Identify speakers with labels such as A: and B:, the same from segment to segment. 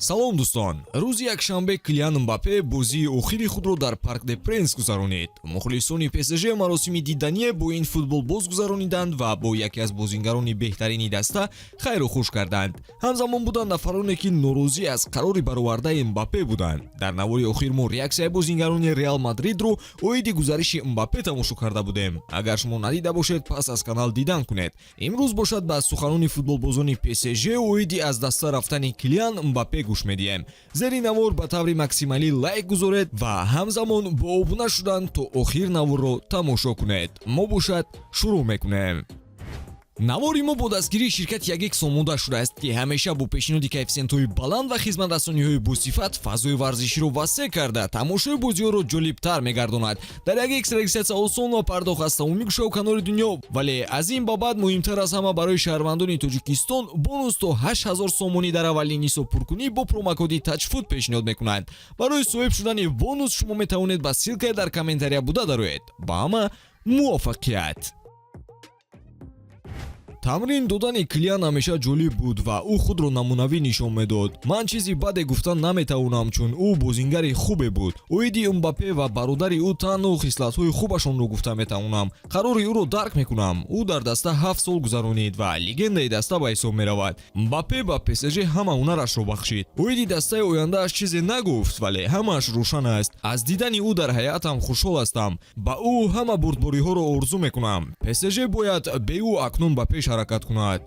A: Салом, дӯстон! Рӯзи якшанбе Килиан Мбаппе бозии охири худро дар Парк де Пренс гузаронид. Мухлисони ПСЖ маросими дидание бо ин футболбоз гузарониданд ва бо яке аз бозингарони беҳтарини даста хайру хуш карданд. Ҳамзамон буданд нафароне, ки норозӣ аз қарори баровардаи Мбаппе буданд. Дар навори охир мо реаксияи бозингарони Реал Мадридро оиди гузариши Мбаппе тамошо карда будем. Агар шумо надида бошед, пас аз канал дидан кунед. Имрӯз бошад, ба суханони футболбозони ПСЖ оиди аз даста рафтани Килиан Мбаппе гӯш медиҳем. Зери навор ба таври максималӣ лайк гузоред ва ҳамзамон бо обуна шудан то охир наворро тамошо кунед. Мо бошад, шурӯъ мекунем. Навори мо бо дастгирии ширкати Ягекс омода шудааст, ки ҳамеша бо пешниҳоди коэффисиентҳои баланд ва хизматрасониҳои босифат фазои варзиширо васеъ карда, тамошои бозиҳоро ҷолибтар мегардонад. Дар Ягекс регистрация осон ва пардохт аз тамоми гӯшаву канори дунё. Вале аз ин ба баъд муҳимтар аз ҳама, барои шаҳрвандони Тоҷикистон бонус то 8000 сомонӣ дар аввалин ҳисобпуркунӣ бо промокоди ТАЧФУТ пешниҳод мекунанд. Барои соҳиб шудани бонус шумо метавонед ба ссылкаи дар комментария буда дароед. Ба ҳама муваффақият! Тамрин додани Килиан ҳамеша ҷолиб буд ва ӯ худро намунавӣ нишон медод. Ман чизи баде гуфтан наметавонам, чун ӯ бозингари хубе буд. Оиди Мбаппе ва бародари ӯ танҳо хислатҳои хубашонро гуфта метавонам. Қарори ӯро дарк мекунам. Ӯ дар даста 7 сол гузаронид ва легендаи даста ба ҳисоб меравад. Мбаппе ба ПСЖ ҳама ҳунарашро бахшид. Оиди дастаи ояндааш чизе нагуфт, вале ҳамааш рӯшан аст. Аз дидани ӯ дар ҳайатам хушҳол ҳастам. Ба ӯ ҳама бурдбориҳоро орзу мекунам. ПСЖ бояд бе ӯ акнун ба пеш ҳаракат кунад.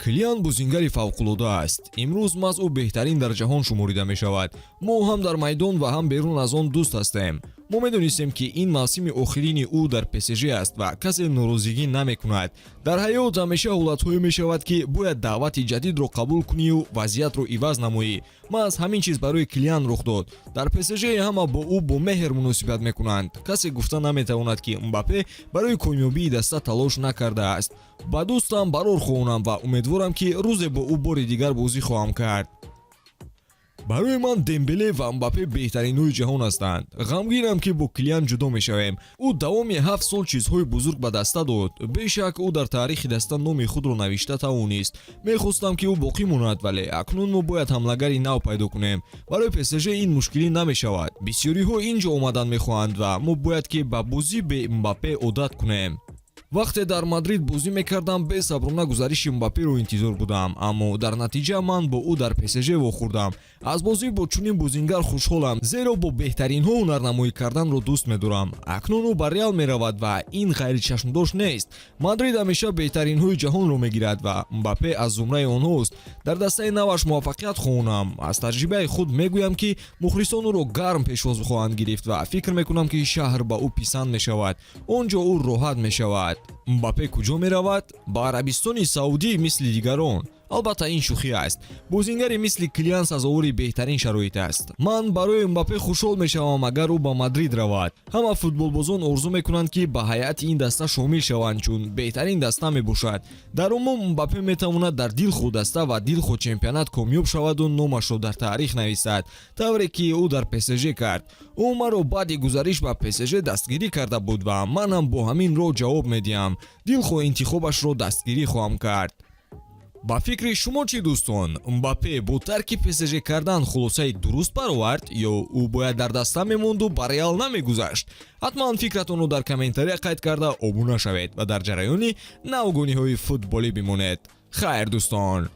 A: Килиан бозингари фавқулода аст. Имрӯз маҳз ӯ беҳтарин дар ҷаҳон шуморида мешавад. Мо ҳам дар майдон ва ҳам берун аз он дӯст ҳастем. Мо медонистем, ки ин мавсими охирини ӯ дар ПСЖ аст ва касе норозигӣ намекунад. Дар ҳаёт ҳамеша ҳолатҳое мешавад, ки бояд даъвати ҷадидро қабул кунию вазъиятро иваз намоӣ. Маҳз ҳамин чиз барои Килиан рух дод. Дар ПСЖ ҳама бо ӯ бо меҳр муносибат мекунанд. Касе гуфта наметавонад, ки Мбаппе барои комёбии даста талош накардааст. Ба дӯстам барор хоҳонам ва умедворам, ки рӯзе бо ӯ бори дигар бозӣ хоҳам кард. Барои ман Дембеле ва Мбаппе беҳтаринҳои ҷаҳон ҳастанд. Ғамгинам, ки бо Килиан ҷудо мешавем. Ӯ давоми 7 сол чизҳои бузург ба даста дод. Бешак, ӯ дар таърихи даста номи худро навишта тавонист. Мехостам, ки ӯ боқӣ монад, вале акнун мо бояд ҳамлагари нав пайдо кунем. Барои ПСЖ ин мушкилӣ намешавад. Бисёриҳо ин ҷо омадан мехоҳанд ва мо бояд ки ба бозӣ бе Мбаппе одат кунем. Вақте дар Мадрид бозӣ мекардам, бесаброна гузариши Мбапперо интизор будам, аммо дар натиҷа ман бо ӯ дар ПСЖ вохӯрдам. Аз бозӣ бо чунин бозингар хушҳолам, зеро бо беҳтаринҳо ҳунарнамоӣ карданро дӯст медорам. Акнун ӯ ба Реал меравад ва ин ғайричашмдошт нест. Мадрид ҳамеша беҳтаринҳои ҷаҳонро мегирад ва Мбаппе аз зумраи онҳост. Дар дастаи наваш муваффақият хоҳонам. Аз таҷрибаи худ мегӯям, ки мухлисон ӯро гарм пешвоз хоҳанд гирифт ва фикр мекунам, ки шаҳр ба ӯ писанд мешавад. Он ҷо ӯ роҳат мешавад. Мбаппе куҷо меравад? Ба Арабистони Саудӣ, мисли дигарон. Албатта, ин шӯхӣ аст. Бозингари мисли Килиан сазовори беҳтарин шароит аст. Ман барои Мбаппе хушҳол мешавам, агар ӯ ба Мадрид равад. Ҳама футболбозон орзу мекунанд, ки ба ҳайати ин даста шомил шаванд, чун беҳтарин даста мебошад. Дар умум, Мбаппе метавонад дар дилхоҳ даста ва дилхоҳ чемпионат комёб шаваду номашро дар таърих нависад, тавре ки ӯ дар ПСЖ кард. Ӯ маро баъди гузариш ба ПСЖ дастгирӣ карда буд ва манам бо ҳамин роҳ ҷавоб медиҳам. Дилхоҳ интихобашро дастгирӣ хоҳам кард. Ба фикри шумо чӣ, дӯстон? Мбаппе бо тарки ПСЖ кардан хулосаи дуруст баровард ё ӯ бояд дар даста мемонду ба Реал намегузашт? Ҳатман фикратонро дар комментария қайд карда, обуна шавед ва дар ҷараёни навгониҳои футболӣ бимонед. Хайр, дӯстон.